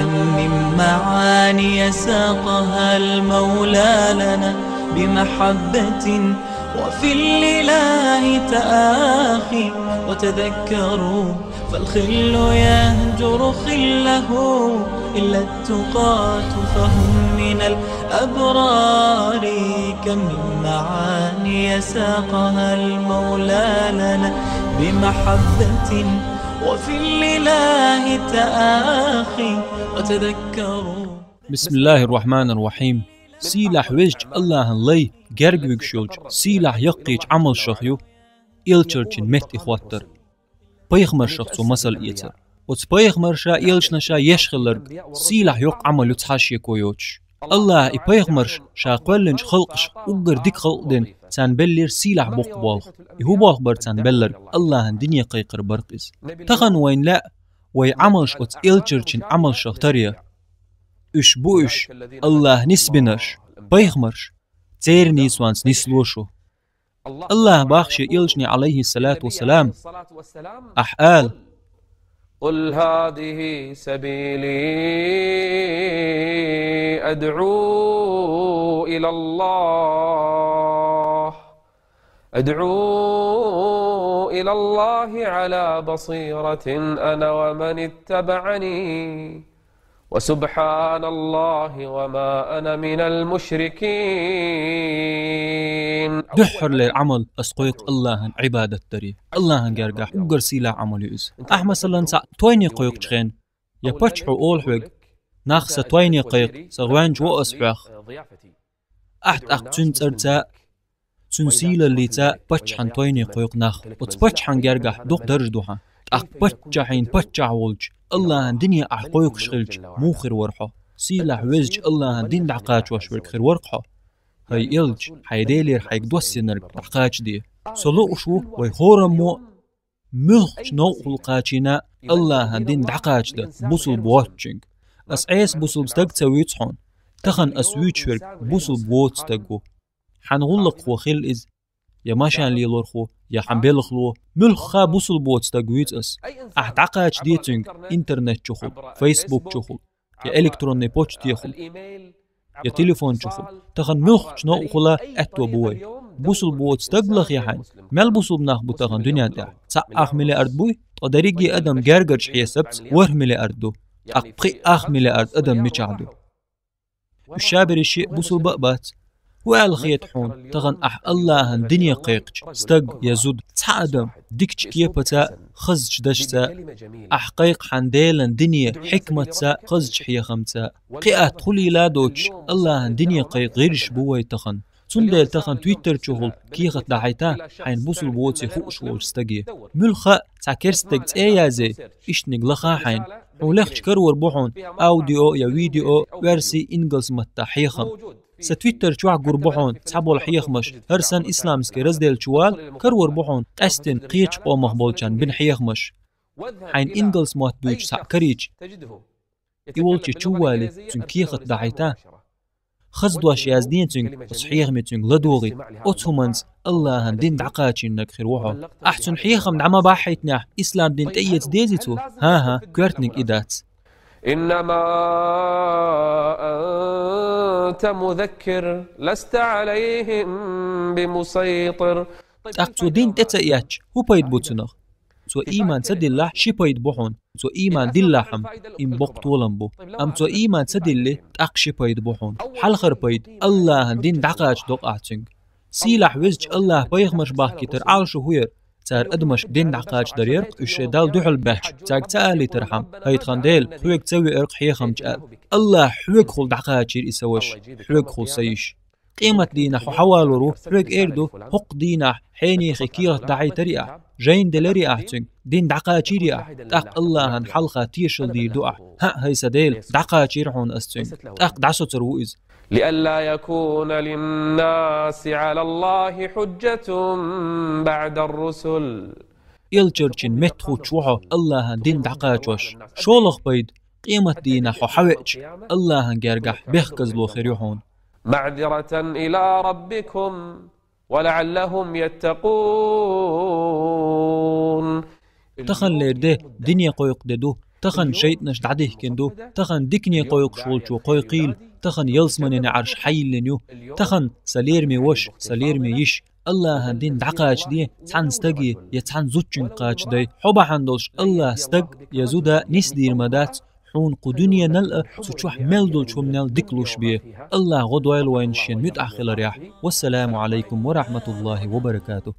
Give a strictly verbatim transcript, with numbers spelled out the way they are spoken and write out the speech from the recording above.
من معاني ساقها المولى لنا بمحبة، وفي الإله تآخي. وتذكروا فالخل يهجر خله إلا التقاة فهم من الأبرار. كم من معاني ساقها المولى لنا بمحبة، وفي الإله تآخي. وتذكروا. بسم الله الرحمن الرحيم. Сийлахь везачу Аллахьан лай герга вуьгуш йолчу сийлахь яккхийчу Ӏамалшах ю элчанийн метта и хӀоттар. Пайхамаршах цо масал эцар. Оцу пайхамарша, элчанаша еш хилларг сийлахь йоккха Ӏамал ю цхьа шеко йоцуш. Аллахьа и пайхамарш ша кхоьллинчу халкъашка уггар дика халкъ дина, царна беллера сийлахь боккха болх. И хӀун болх бара царна белларг? Аллахьан дине кхайкхар бара иза. Тахана вайна лаьа вай Ӏамалш оцу элчанийн Ӏамалшах таръян. Уьш бу уьш, Аллахьа нисбинарш, пайхамарш, церан нийсонца нисло шу. Аллахьа боху шен элчане, Ӏалайхиссалату вассалам, ахь ала: قل هذه سبيلي أدعو إلى الله، أدعو إلى الله على بصيرة أنا ومن اتبعني، وسبحان الله وما أنا من المشركين. Дуьххьарлера Ӏамал ас кхойкху Аллахьан Ӏибадат даре. Аллахьан гергахь уггар сийлахь Ӏамал ю иза. Ахь, масалан, цхьаъ тойне кхойкхучу хенахь, я паччахьо олу хьоьга: «Нах, сан тойне кхайкха, сан гӀоьнча во ас хьох». Ахь тӀаккха цуьнан цӀарца, цуьнан сийлаллица паччахьан тойне кхойкху нах. Оцу паччахьан гергахь дукха дарж ду хьан. ТӀаккха паччахьийн паччахь волчу Аллахьан дине ахь кхойкхуш хилча, муха хир вара хьо? Сийлахь везачу Аллахьан дин дӀакхачош верг хир вара хьо. ХӀай элча, хьайн Делера хьайга доссинарг дӀакхачаде. Со лууш ву вай хӀораммо а муьлххачу новкъахула кхачийна Аллахьан дин дӀакхачадан бусулба воцучуьнга. Ас Ӏеса бусулба стаг ца вуьйцу хьуна. Тахана ас вуьйцуш верг бусулба воцу стаг ву. Хьан гӀуллакхо хила иза, я машен лелорхо, я хьан белхало, муьлхха бусулба воцу стаг вуьйцу ас. Ахь дӀакхачаде цуьнга интернет чухула, Facebook чухула, я электронный почтехула, я телефон чухула. Тахана муьлххачу новкъахула аьтто бу вай. Бусулба воцу стаг лахе хьайна, мел бусулба нах бу тахана дуьнен тӀехь? Цхьаъ ах миллиард буй, ткъа дерриге адам гергарчу хьесапца ворхӀ миллиард ду. ТӀаккха пхиъ ах миллиард адам мичахь ду? Уьш шаберриш а бусулба а бац. ХӀун аьлла хета хьуна, тахана ахь Аллахьан дине кхайкхича, стаг я зуда, цхьа адам, дикачу кепаца а, хазачу дашца а, ахь кхайкху хьан Делан дине хьикматца а, хазачу хьехамца а? Кхин атта хӀун лела а доцуш, Аллахьан дине кхайкха гӀирсаш бу вай тахана. Цундела тахана Twitter чухула кехат дӀахьайта хьайна бусулба воций хууш волчу стаге. Муьлхха а цхьа керста стеган цӀе а язъе, иштаниг лаха хьайна. Хьуна лехча карор бу хьуна аудио я видео оьрсийн, ингалс маттахь хьехам. Сан Twitter чохь гур бу хьуна цхьаболу хьехамаш, хӀара санна исламский раздел чу вала, карор бу хьуна къаьсттина кхечу къомах болчарна бина хьехамаш. Хьайна ингалс мотт буьйцуш цхьаъ карийча, и волчу чу а валий, цуьнга кехат дӀахьайта, хаза дош яздина цуьнга, оцу хьехаме цуьнга ладогӀийта, оцу хӀуманца Аллахьан дин дӀакхачийнарг хир ву хьо. Ахь цуьнан хьехам дӀа ма бахьийтинехь, ислам дин тӀеэца дезий цо? ХӀан-хӀа, коьртаниг и дац. إنما أنت مذكر لست عليهم بمسيطر. ТӀаккха цо дин тӀе ца эцча, хӀун пайда бу цунах? Цо ийман ца диллахь, ши пайда бу хьуна. Цо ийман диллахь-м, и-м боккха толам бу. Амма цо ийман ца диллий, тӀаккха ши пайда бу хьуна. Хьалхара пайда: Аллахьан дин дӀакхачадо ахь цуьнга. Сийлахь везачу Аллахьа пайхамарш бахкийтар Ӏалашо хӀун яра? Цара адамашка дин дӀакхачадар яра-кх, уьш шайн Далла дуьхьал баьхча, цаьрга ца алийтархьама: «ХӀайта хан Дела, хьоьга ца веара-кх хьехамча», — аьлла. Аллахьа хьоьгахула дӀакхачийра и сан ваша, хьоьгахула сан йиша. Къематдийнахь хьо хьавалор ву, хьоьга эр ду: «ХӀокху дийнахь хьенехе кехат дӀахьийтарий ахь, жайна деларий ахь цуьнга, дин дӀакхачийрий ахь?» ТӀаккха Аллахьан хьалха тешалла дийр ду ахь: «ХӀаъ, хӀай сан Дела, дӀакхачийра хьуна ас цуьнга». ТӀаккха дӀасоцур ву иза. لئلا يكون للناس على الله حجة بعد الرسل. Элчанийн метта хӀуттуш ву хьо Аллахьан дин дӀакхачош. ШолгӀа пайда: къематдийнахь хьо хьавеача, Аллахьан гергахь бехказло хир ю хьуна. معذرة إلى ربكم ولعلهم يتقون. Таханлера де дине кхойкху де ду, Тахан шайтӀанаш дӀадихкина ду, тахан дикане кхойкхуш волчо кхойкхийла, тахан ялсаманин неӀарш хьайиллина ю, тахан са лераме ваша, са лераме йиша, АллахӀан дин дӀакхачаде цхьан стаге я цхьан зудчунга кхачадай. Хьо бахьана долуш АллахӀа стаг я зуда нисдийр ма дац, хьуна кху дуьненал а, цу чохь мел долчу хӀуманал дика луш бен. АллахӀа гӀо дойла вайна шен муьтӀахь хиларехь. Вассаламу Ӏалайкум ва рахьматуллахӀи ва баракатухӀ.